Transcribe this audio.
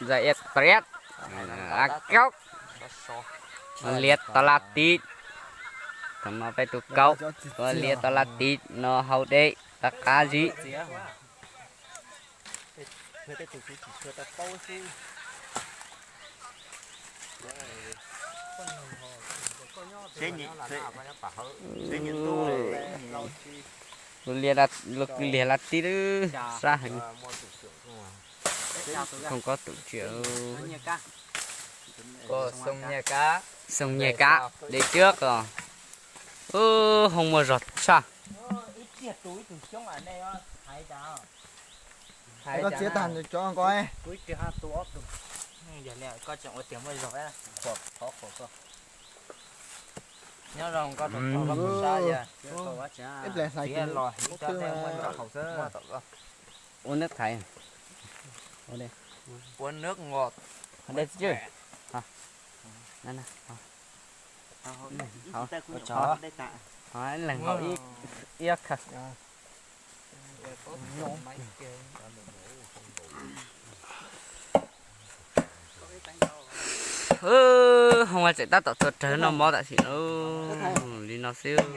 Zais iab riab, a kaub, liab tos laj tib, thaum no peb tus kaub, liab tos laj tib no hau dej rov qab zib. Lub liab, lub kwj liag laj tib sab heev. Koom koj tus tsiam, Xoo Nyiaj Kab, dej tiab ko. Ub, hoob muaj zog tshaj. Koj txiav tag cov ko. Nyob zoo koj, ib pliag xaiv kuv los hauv xwb. Ua neb thaiv. Ua neb nqos. Leeg haus ib, ib ob khaws. Hoob tseem tab tom txuas rawv noj mov tam sim no li no xwb.